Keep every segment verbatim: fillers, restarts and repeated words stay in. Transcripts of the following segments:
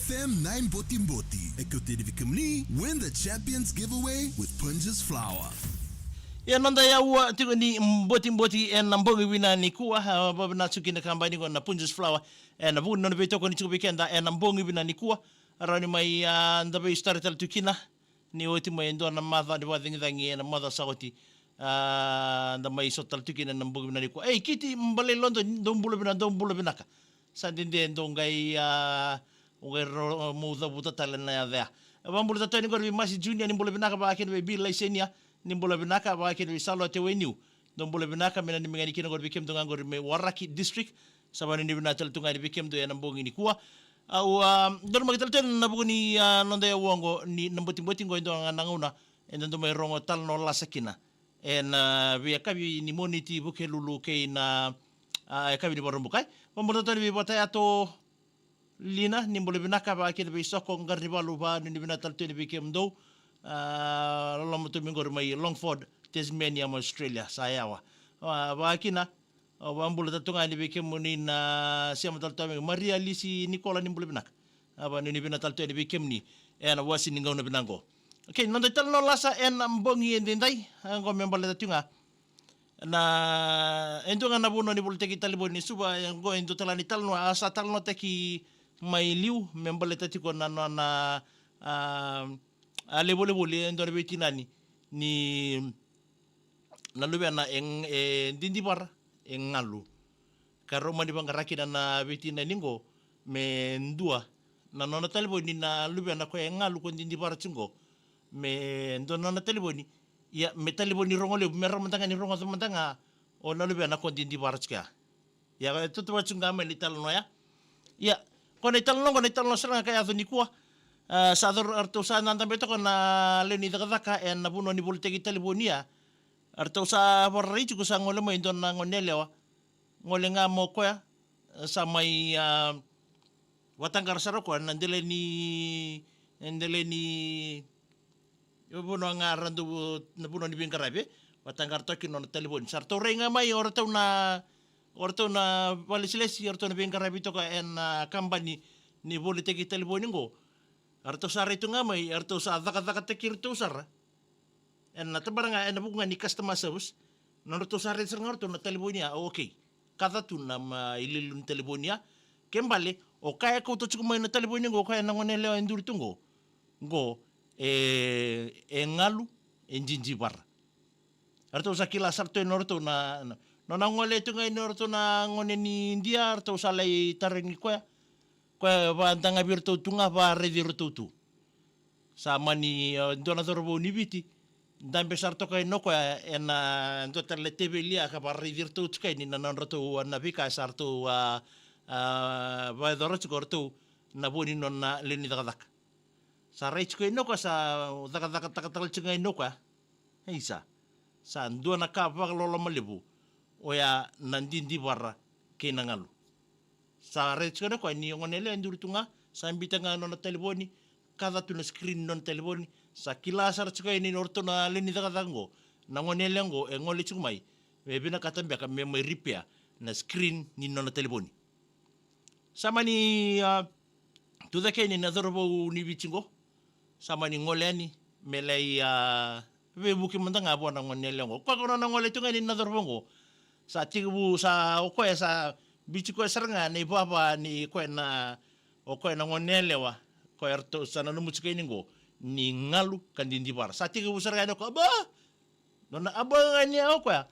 F M nine Botiboti, e kauta yani vei kemuni Win the Champions Giveaway with Punjas Flour. Ia noda yaua tiko ni botiboti ena bogi vinaka nikua, a, vakavinavinaka tiko kina kabani qo na Punjas Flour ena vuku ni nona veitokoni tiko vei keda ena bogi vinaka nikua. Rawa ni mai, a, da veisotari tale tu kina ni oti mai e dua na macawa ni vakacagicagi ena macawa sa oti. A, da mai sota tale tu kina ena bogi vinaka nikua. Ei, Kiti Balailodo, dou bula vinaka, dou bula vinaka. Sa dede dou qai, a, o qai ro-, mo cavuta tale na yaca ya. E vakabula tale tu yani qori vei Masi Junior, ni bula vinaka, vaka kina vei Bill Laisenia, ni bula vinaka, vaka kina vei Salote Wainiu. Dou bula vinaka, me nanumi ga yani kina qori vei kemudou ga qori mai Waraki District. Sa vakanuinui vinaka tale tu ga yani vei kemudou ena bogi nikua. Au, a, dou na maki tale tu yani ena vuku ni, a, noda yaua qo ni na botiboti qo e dua ga na gauna eda dau mai rogo talanoa lasa kina. Ena, a, veiyakavi ni Moniti, Vukelulu kei na, a, yakavi ni Vakaraubuka. Vakabula tale tu yani vei Vatayato Lina, ni bula vinaka, vaka kina vei Soko Qaranivalu, vakanuinui vinaka tale tu yani vei kemudou. A, loloma tu mai qori mai Longford, Tasmania, mai Australia, sa yawa. A, vaka kina, au vakabula tale tu ga yani vei kemuni na sema tale tu mai Maria Lisi Nikola, ni bula vinaka. A, vakanuinui vinaka tale tu yani vei kemuni ena iwase ni gauna vinaka qo. Okay, noda italanoa lasa ena bogi edaidai, a, qo me baleta tu ga na, e dua ga na vanua ni volitaki talevoni e Suva, e qo e dua tale ni talanoa, a, sa talanoataki mai liu me baleta tiko na, na, na, a, a, lai volivoli e dua na veitinani ni na luvena e, e didivara, e galu. Ka rau mani vaqara kina na veitinani qo me dua na nona talevoni na luvena, koya e galu, ko didivara tiko qo. Me dua na nona talevoni, ia me talevoni rogo levu, me rawa mada ga ni rogoca mada ga o na luvena ko didivara tiko ya. Ia, e tautauvata tiko ga mai na italanoa ya. Ia, ko na italanoa qo na italanoa sara ga ka yaco nikua. A, sa cau, eratou sa dadabe toka na lewe ni cakacaka ena vanua ni volitaki talevoni ya. Eratou sa vakararai tiko, sa gole mai e dua na gone yalewa. Gole ga mai o koya, sa mai, a, vataqara sara o koya na dela ni, dela ni, e vanua ga ra dau, na vanua ni veiqaravi, vataqara toka kina nona talevoni. Sa ratou rai ga mai o ratou na, o ratou na vakalesilesi, o ratou na veiqaravi toka ena, a, kabani ni volitaki talevoni qo. Eratou sa rai tu ga mai, eratou sa cakacakataki iratou sara. Ena tabana ga, ena vuku ga ni customer service, nodratou sa raica sara ga o ratou na talevoni ya, o, okay. Kaca tu na, ma, iloilo ni talevoni ya. Ke bale, o koya e kauta tiko mai na talevoni qo, o koya na gone yalewa e duri tu qo. Qo, e, e galu, e didivara. Eratou sa kila sara tu e nodratou na, na, nona gole tu ga e nodratou na gone ni Idia, eratou sa lai tarogi koya. Koya e vakadagavi iratou tu ga, vakaraici iratou tu. Sa mani, e, dua na cauravou ni Viti, dabe sara toka yani o koya ena dua tale na teveli ya ka vakaraici iratou tiko yani na nodratou, a, na veika sa ratou, a, a, vakayacora tiko o ratou na vo ni nona lewe ni cakacaka. Sa rai tiko yani o koya, sa cakacakataka tale tiko ga yani o koya. Isa. Sa dua na ka vakaloloma levu, oya na didivara kei na galu. Sa raica tiko yani o koya ni gone yalewa e duri tu ga, sa biuta ga nona talevoni, kaca tu na screen ni nona talevoni, sa kila sara tiko yani o ratou na lewe ni cakacaka qo, na gone yalewa qo e gole tiko mai me vinakata beka me mai repair na screen ni nona talevoni. Sa mani, a, tucake yani na cauravou ni Viti qo. Sa mani gole yani me lai, a, veivuke mada ga vua na gone yalewa qo. Koya ko nona gole tu ga yani na cauravou qo. Sa tekivu, sa, o koya sa biuti koya sara ga na ivava ni koya na, o koya na gone yalewa, koya eratou sa nanuma tiko yani qo ni galu ka didivara. Sa tekivu sara ga yani o koya, aba! Nona aba ga yani o koya,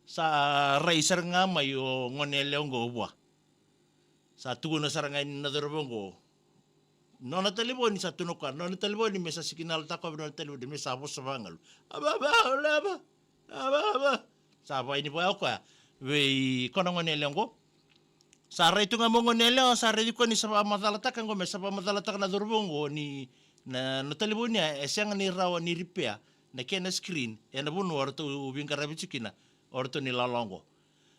sa rai sara ga mai o gone yalewa qo vua. Sa tukuna sara ga yani na cauravou qo nona talevoni, sa tukuna o koya nona talevoni me sa sikinala, takova nona talevoni me sa vosa vakagalu. Aba, aba, ole aba, aba, aba. Sa vakaini vaya o koya vei koya na gone yalewa qo. Sa rai tu ga mai o gone yalewa, sa raici koya ni sa vakamacalataka qo, me sa vakamacalataka na cauravou qo ni na, na talevoni ya e sega ni rawa ni repair na kena screen ena vanua o ratou veiqaravi tiko kina o ratou na ilawalawa qo.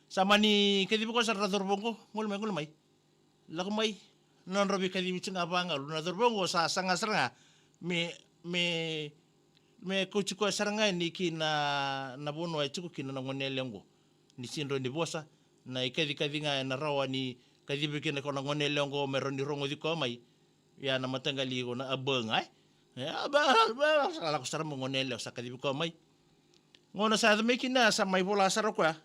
Sa mani kacivi koya sara na cauravou qo, gole mai, gole mai. Lako mai, nodrau veikacivi tiko ga vakagalu. Na cauravou qo sa saga sara ga me, me, me kauti koya sara ga yani ki na, na vanua e tiko kina na gone yalewa qo. Ni sega ni rawa ni vosa, na ikacikaci ga ena rawa ni kacivi kina o koya na gone yalewa qo me rawa ni rogoci koya mai. Ia na mataqali iko na Abaga, e? E, Aba, Aba, sa lako sara mai gone yalewa sa kacivi koya mai. Gauna sa yaco mai kina sa mai vola sara koya.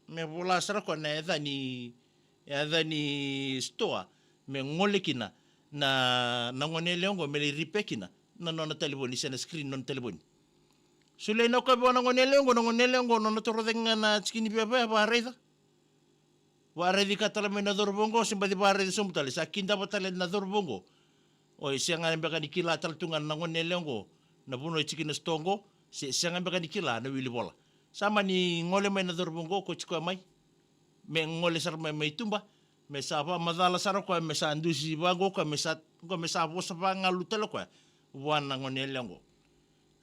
Me vola sara koya na yaca ni, yaca ni sitoa. Me gole kina na, na gone yalewa oqo me lai repair kina na nona talevoni se na screen nona talevoni. Solia na koya vua na gone yalewa oqo, na gone yalewa oqo, nona toro cake ga na tiki ni veva, e vakaraica. Vakaraici ka tale mai na cauravou oqo, se baci vakaraici sobu tale, sa kidava tale na cauravou oqo. Oi, sega beka ni kila tale tu ga na gone yalewa oqo na vanua e tiki na sitoa oqo, se sega beka ni kila na wili vola. Sa mani gole mai na cauravou oqo, kauti koya mai. Me gole sara mai mai tuba, me sa vakamacala sara koya, me sa dusi vaqo koya, me sa, qo me sa vosa vagalu tale koya vua na gone yalewa oqo.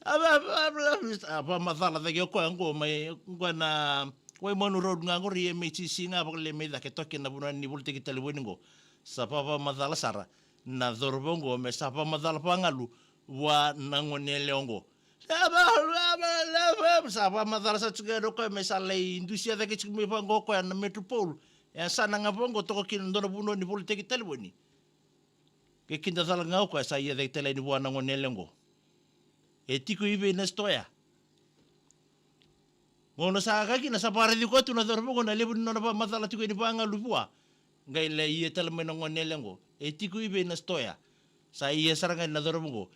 A va, va, va, a vakamacala cake o koya oqo mai, oqo na Waimanu Road ga oqori, e mai sisi ga vakalailai mai cake toka kina na vanua ni volitaki talevoni oqo. Sa vakamacala sara na cauravou oqo, me sa vakamacala vagalu vua na gone yalewa oqo. Sa va, va, va, va, sa vakamacala sara tiko ga o koya, me sa lai dusia cake tiko mai vaqo o koya na Metropole. E yasana ga vaqo toka kina na dua na vanua ni volitaki talevoni. Ke kidacala ga o koya sa ia cake tale yani vua na gone yalewa oqo. E tiko i vei na sitoa ya? Gauna sa ka kina sa vakaraici koya tu na cauravou oqo na levu ni nona vakamacala tiko yani vagalu vua. Qai lai ia tale mai na gone yalewa oqo. E tiko i vei na sitoa ya? Sa ia sara ga na cauravou oqo.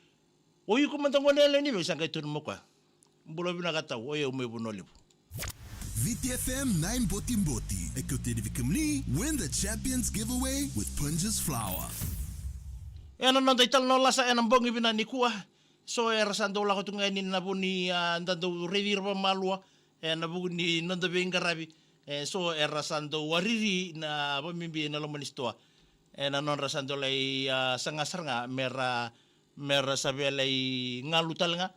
O iko mada gone yalewa ni vei? Sa qai tukuna mai o koya. Bula vinaka tau, o yau mai Vanua Levu. Viti F M nine Botiboti. E kauti yani vei kemuni, win the Champions Giveaway with Punjas Flour. Ena noda italanoa lasa ena bogi vinaka nikua. So era sa dau lako tu ga yani na vu ni, a, da dau raici ira vakamalua ena vuku ni noda veiqaravi. E, so era sa dau wariri na vakabibi ena loma ni sitoa. Ena nodra sa dau lai, a, saga sara ga mera, mera sa via lai galu tale ga.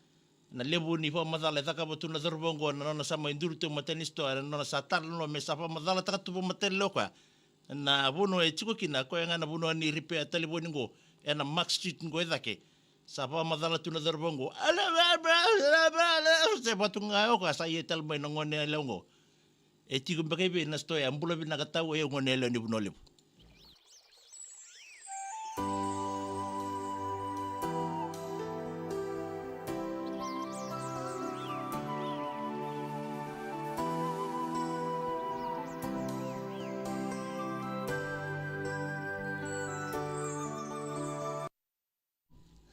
Na levu ni vakamacala e cakava tu na cauravou oqo, na nona sa mai duri tu e matai ni sitoa, na nona sa talanoa me sa vakamacalataka tu vakamatailalai o koya na vanua e tiko kina, koya ga na vanua ni repair talevoni oqo, ena Mark Street oqo e cake. Sa vakamacala tu na cauravou oqo. Se vatu ga o koya sa ia tale mai na gone yalewa oqo. E tiko beka i vei na sitoa ya? Bula vinaka tau, o yau gone yalewa ni Vanua Levu.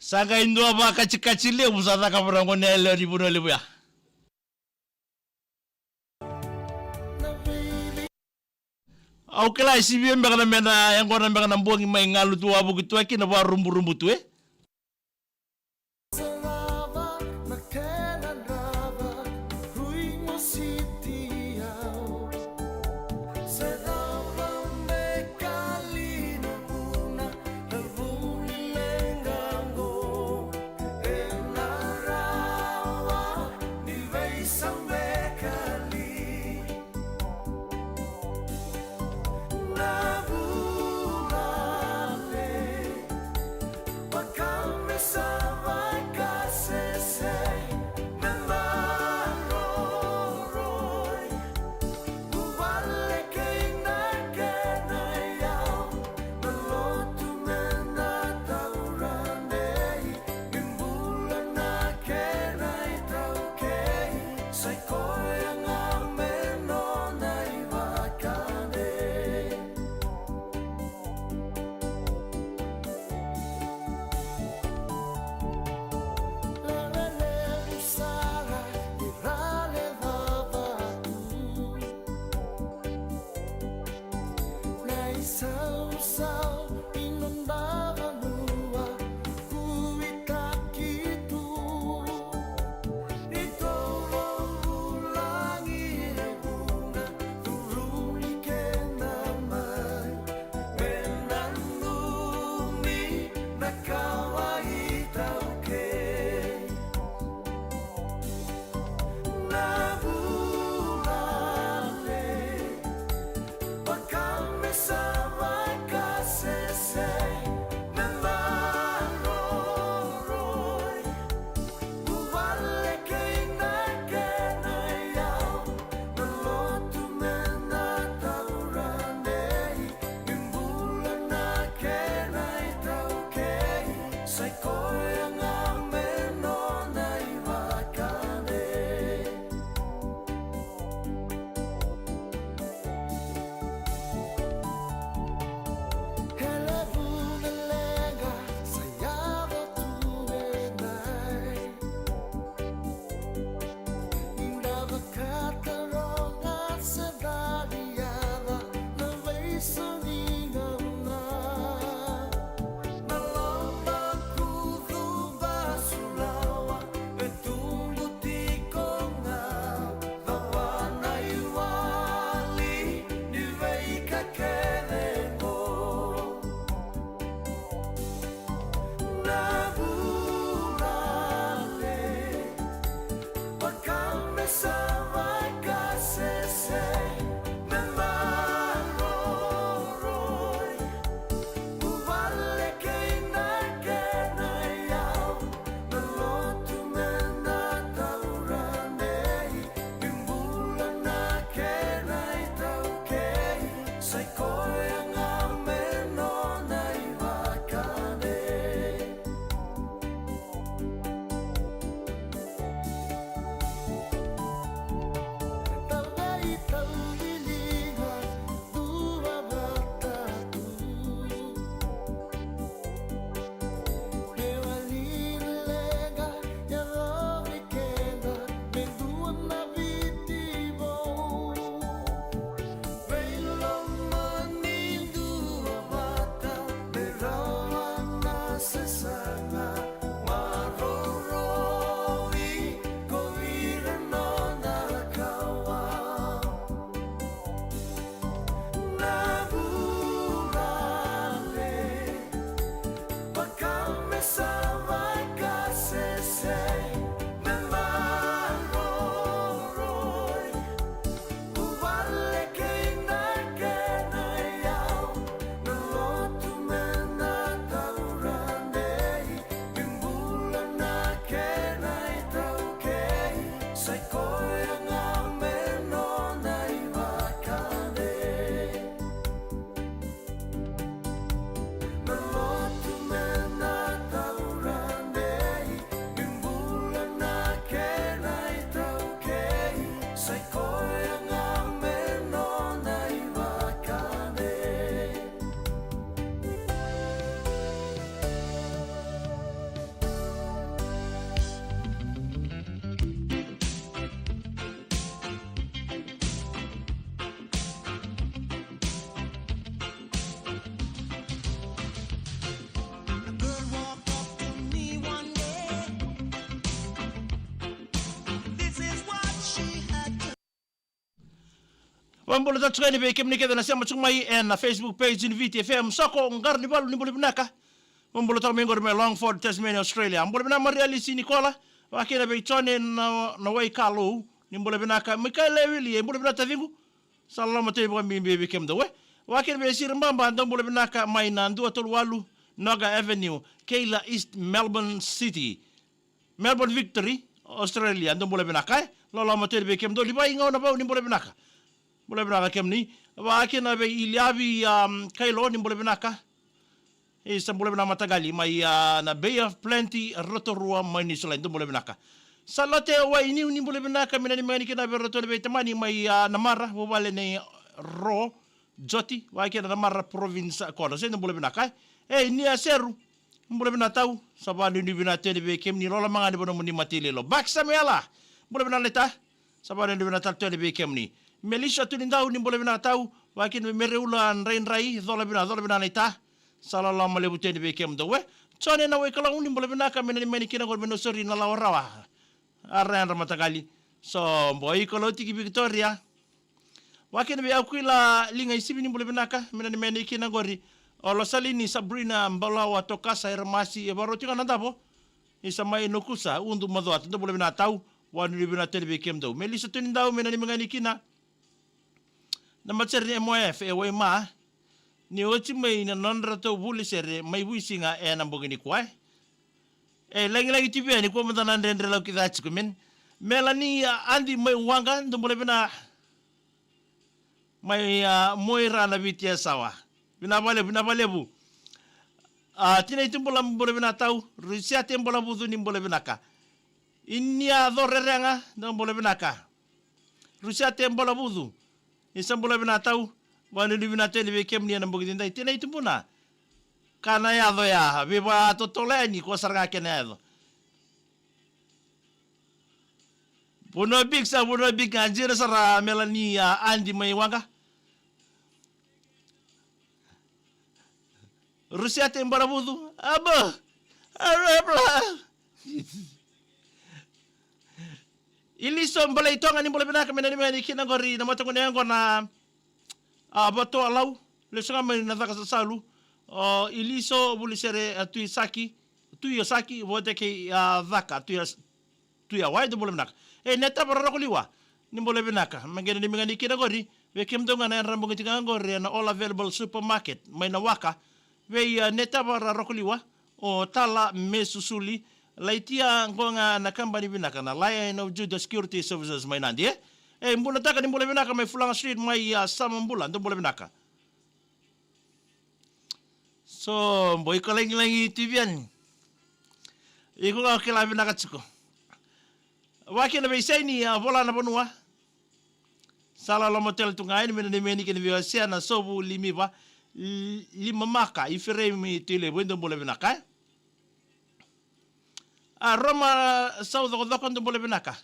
Sa qai dua vakatikatika levu sa cakava na gone yalewa ni Vanua Levu ya. Au kila e sivia beka na mena yaqona beka na bogi mai galu tu wavoki tu kina vakaruburubu tu, e? Vakabula tale tiko yani vei kemuni kece na sema tiko mai ena Facebook page ni Viti F M. Soko Qaranivalu, ni bula vinaka. Vakabula tale mai qori mai Longford, Tasmania, Australia. Bula vinaka Maria Lisi Nikola. Vakakina vei Jone na, na Waikalou, ni bula vinaka. Mikaela Wili, e bula vinaka taciqu. Sa loloma tale vakabibi vei kemudou e. Vakakina vei Siri Baba, dou bula vinaka mai na dua tolu walu Noga Avenue, Keilor, East Melbourne City. Melbourne Victory, Australia, dou bula vinaka e. Loloma tale vei kemudou. Livai Gaunavau, ni bula vinaka. Bula vinaka kemuni. Vakakina vei Iliavi, um, Kailo, ni bula vinaka. Isa, bula vinaka mataqali mai, a, na Bay of Plenty, Rotorua mai Niu Siladi, dou bula vinaka. Salote Wainiu, ni bula vinaka, me nanumi ga ni kina vei iratou na veitamani mai, a, Namara, vuvale nei Ro Joti, vakakina Namara Province Quarters, dou bula vinaka e. Ei, Nia Seru, bula vinaka tau. Sa vakanuinui vinaka tale vei kemuni, loloma ga ni vanua mo ni mate i Lilo. Baki Samuela, bula vinaka naita. Sa vakanuinui vinaka tale tale vei kemuni. Melisa Tunidau, ni bula vinaka tau. Vakakina vei Mereula Draidrai, cola vinaka, cola vinaka naita. Sa loloma levu tale vei kemudou e. Jone na Waikalou, ni bula vinaka, me nanumi ga ni kina qori me Nausori, Nalawarawa. A, yadra mataqali. Sobo i Koloutiki, Victoria. Vakakina vei Akuila Liga Isivi, ni bula vinaka, me nanumi ga ni kina qori o Losalini Sabrina Balawa Tokasa, Eramasi, e vakaroti ga na davo. Isa mai Nokusa, Udu, Macuata, dou bula vinaka tau. Vakanuinui vinaka tale vei kemudou. Melisa Tunidau, me nanumi ga ni kina na matasere ni M O F e Waima, ni oti mai na nodratou vuli sere mai Vuisiga ena bogi nikua e. E, lagilagi Tivi Yani, kua mada na dredre lauki ca tiko, man. Melani, a, Adi mai Waqa, dou bula vinaka. Mai, a, Moira na Viti Yasawa. Vinaka vakalevu, vinaka vakalevu. A, Tinai Tubula, bula vinaka tau. Rusiate Balavucu, ni bula vinaka. Inia Corerega, dou bula vinaka. Rusiate Balavucu. Isa, bula vinaka tau. Vakanuinui vinaka tale vei kemuni ena bogi edaidai. Tinai Tubuna. Ka na yaco ya, veivakatotolo yani, ko sara ga kena yaco. Vanua big sa, vanua big ga, jina sara Melani, a, Adi mai Waqa. Rusiate Balavucu, aba, arabla. Iliso Balaitoga, ni bula vinaka, me nanumi ga ni kina qori na mataqu ni yaqona, a, Vatoa Lau, lesu ga mai na Cakasasalu. O Iliso, vuli sere, a, Tui Saki, Tui o Saki, vata kei, a, Caka, Tui o S-, Tui Awai, dou bula vinaka. E, Netava Rarokoliwa, ni bula vinaka. Me qai nanumi ga ni kina qori vei kemudou ga na yadra bogi tiko ga qori ena All Available Supermarket mai Nawaka. Vei, a, Netava Rarokoliwa, o Tala Mesusuli, Laitia, qo ga na kabani vinaka na Lion of Judah Security Services mai Nadi e. E, Bunataka, ni bula vinaka mai Fulaga Street mai, a, Samabula, dou bula vinaka. Sobo i Kolagilagi, Tivi Yani. Iko ga o kila vinaka tiko. Vakakina vei Saini, a, Vola na Vanua. Sa loloma tale tu ga yani, me nanumi ga ni kina vei Osea na Sovu Limiva, Li-, Limamaka, Ifereimi Tuilevu, e, dou bula vinaka e. A, Roma Saucokocoko, dou bula vinaka.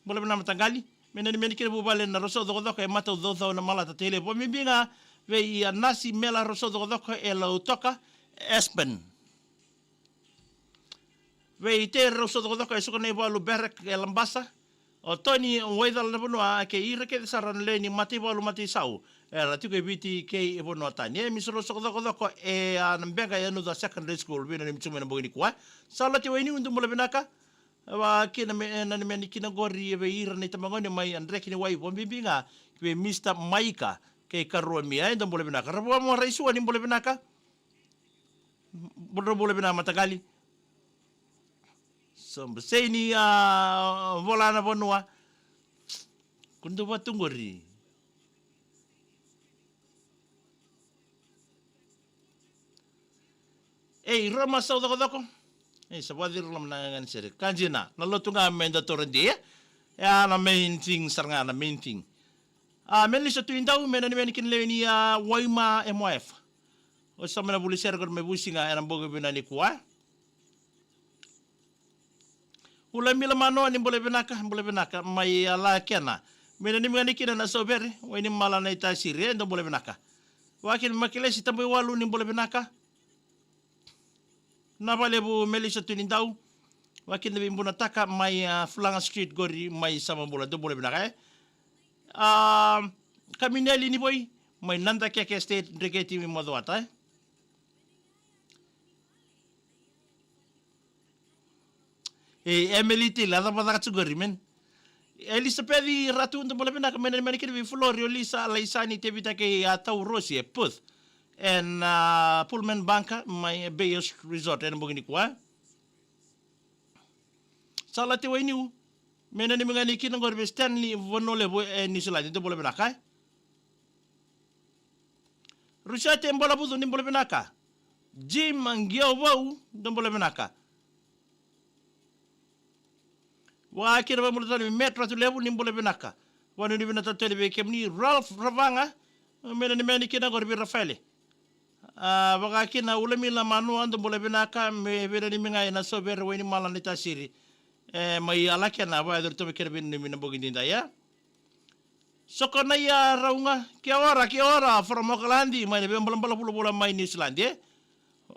Bula vinaka mataqali. Me nanumi ga ni kina vuvale na Roma Saucokocoko e Mataucaucau, Namalata, Tailevu. Vakabibi ga vei, a, Nasi Mela Roma Saucokocoko e Lautoka, Aspen. Vei Tei Roma Saucokocoko e Sukanaivalu Berek e Labasa. O Toni Waicala na Vanua kei ira kece sara na lewe ni mataivalu, mataisau era tiko e Viti kei vanua tani. E Misi Roma Saucokocoko e, a, Nabeqa e Yanuca Secondary School, veinanumi tu mai na bogi nikua. Salote Wainiu, dou bula vinaka. Vakakina me, e, nanumi ga ni kina qori vei ira na itabagone mai Adrekiniwai, vakabibi ga vei Mister Maika kei Karuamia, e, dou bula vinaka. Ravua mo Raisua, ni bula vinaka. Bula, bula vinaka mataqali. Sobo Saini, a, Vola na Vanua. Ko dou vatu qori. Ei, Roma Saucokocoko. Ei, sa vakaciri loma na gagani sere. Ka jina, na lotu ga me da toro dia. E a na main thing, sara ga na main thing. A, Melisa Tuidau, me nanumi ga ni kina lewe ni, a, Waima M O F. O sa mai na vuli sere qori mai Vuisiga ena bogi vinaka nikua. Ula Mila Manoa, ni bula vinaka, bula vinaka, mai Alakena. Me nanumi ga ni kina na Sauvere, Wainimala na Itasiri, e, dou bula vinaka. Vakakina Makelesi Tabaiwalu, ni bula vinaka. Na vakalevu Melisa Tunidau. Vakakina vei Bunataka mai, a, Fulaga Street qori mai Samabula, dou bula vinaka, e. A, Kaminiali Nivoi, mai Nadakeke Estate, Dreketi, Macuata, e. E, Emily Tila, cava caka tu qori, man? Elisapeci Ratu, dou bula vinaka, mai na neimani kina vei Flori, o Lisa, Laisani, Tevita kei a Tau Rosi, e Perth. Ena, a, Pullman Bunker, mai Bay Resort, ena bogi nikua. Sa late wainiu, me nanumi ga ni kina qori vei Stanley Vanua Levu e New Zealand, dou bula vinaka, e. Rusiate Bolavucu, ni bula vinaka. Jim Giovau, dou bula vinaka. Vaka kina vabula tale vei Met Ratu Levu, ni bula vinaka. Vakanuinui vinaka tale vei kemuni Ralph Ravaga, me nanumi yani kina qori vei Rafaele. A, vaka kina Ulamila Manua, dou bula vinaka, me veinanumi ga ena Sauvere Wainimala ni Tasiri. E, mai Alakena, vakayacori tu mai kina veinanumi na bogi nidai, e. Sokonaia Rauga, kia ora, kia ora, from Auckland, mai na veibalabala vulavula mai New Zealand, e.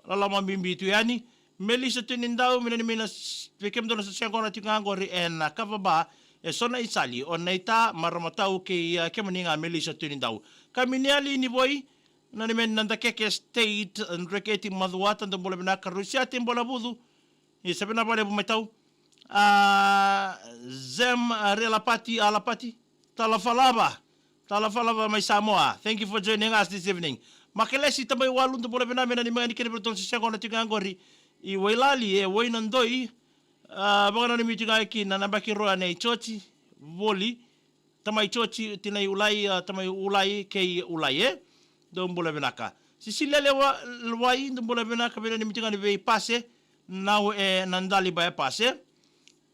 Loloma bibi tu yani. Melissa Tunidau, me nanumi na s-, vei kemudou na sa segona tiko ga qori ena kava ba, e so na isali, o Naita, Maramatau kei, a, kemuni ga Melissa Tunidau. Kaminiali Nivoi, nanumi yani Nadakeke Estate, Dreketi, Macuata, dou bula vinaka, Rusiate Bolavucu, ni sa vinaka vakalevu mai tau. A, Zem, a, Relapati, Alapati, Talafalava. Talafalava mai Samoa. Thank you for joining us this evening. Makelesi Tamaiwalu, dou bula vinaka, me nanumi ga ni kena viratou sa segona tiko ga qori. I Wailali, e Wainadoi, a, vakananumi tiko ga kina na baki roa nei Joti, Voli, Tamai Joti, Tinai Ulai, a, Tamai Ulai, kei Ulai, e. Dou bula vinaka. Sisilia Lewa-, Lewai, dou bula vinaka, me nanumi tiko ga ni vei Pase, nau e Nadali Bypass, e.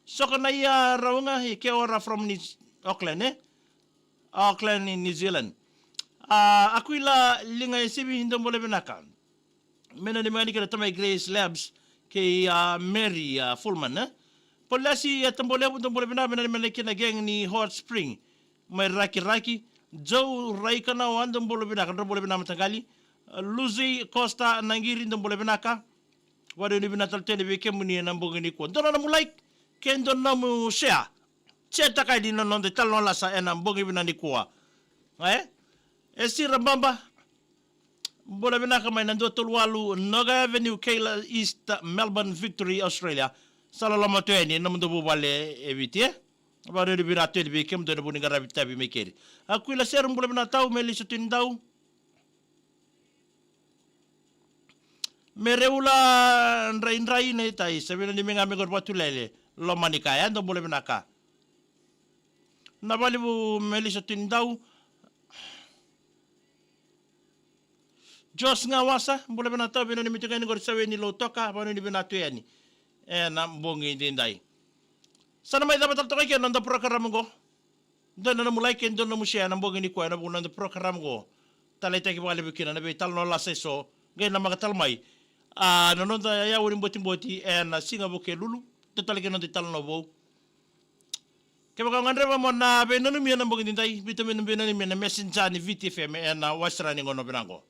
Sokonaia Rauga, e, kia ora from New-, Auckland, e. Auckland, in New Zealand. A, Akuila Liga e Sivi, dou bula vinaka. Me nanumi ga ni kina Tamai Grace Labs, kei, a, Mary, a, Fullman, e. Poliasi, a, Tabolevu, dou bula vinaka, me nanumi ga ni kina gang ni Hot Spring. Mai Rakiraki, Joe Raikanawa, dou bula vinaka, dou bula vinaka mataqali. A, Lucy Costa Naqiri, dou bula vinaka. Vakanuinui vinaka tale tu yani vei kemuni ena bogi nikua. Dua na nomu like, kei dua na nomu share. Share-taka yani na noda italanoa lasa ena bogi vinaka nikua. E? E Sira Baba. Bula vinaka mai na dua tolu walu Noga Avenue, Keilor East, Melbourne, Victoria, Australia. Sa loloma tu yani na nomudou vuvale e Viti, e? Vakanuinui vinaka tu yani vei kemudou ena vuku ni qaravi tavi mai keri. Akuila Seru, bula vinaka tau, Melissa Tunidau. Mereula Draidrai, Naitai, sa vinanumi ga me qori Vatulele, Lomanikaya, dou bula vinaka. Navalevu Melissa Tunidau. Josh Gawasa, bula vinaka tau, vinanumi tu ga yani qori Saweni Lautoka, vakanuinui vinaka tu yani ena bogi nidai. Sa na mai cava tale toka ike na noda program qo. Dua na nomu like, dua na nomu share ena bogi nikua ena vuku ni noda program qo. Taleitaki vakalevu kina na veitalanoa lasa eso, qai namaka tale mai, a, na noda yavu ni botiboti ena siga Vukelulu. Dua tale kina noda italanoa vou. Kevaka o gadreva mo na veinanumi ena bogi nidai, biuta mai na veinanumi ena Messenger ni Viti F M ena wase sara ni gauna vinaka qo.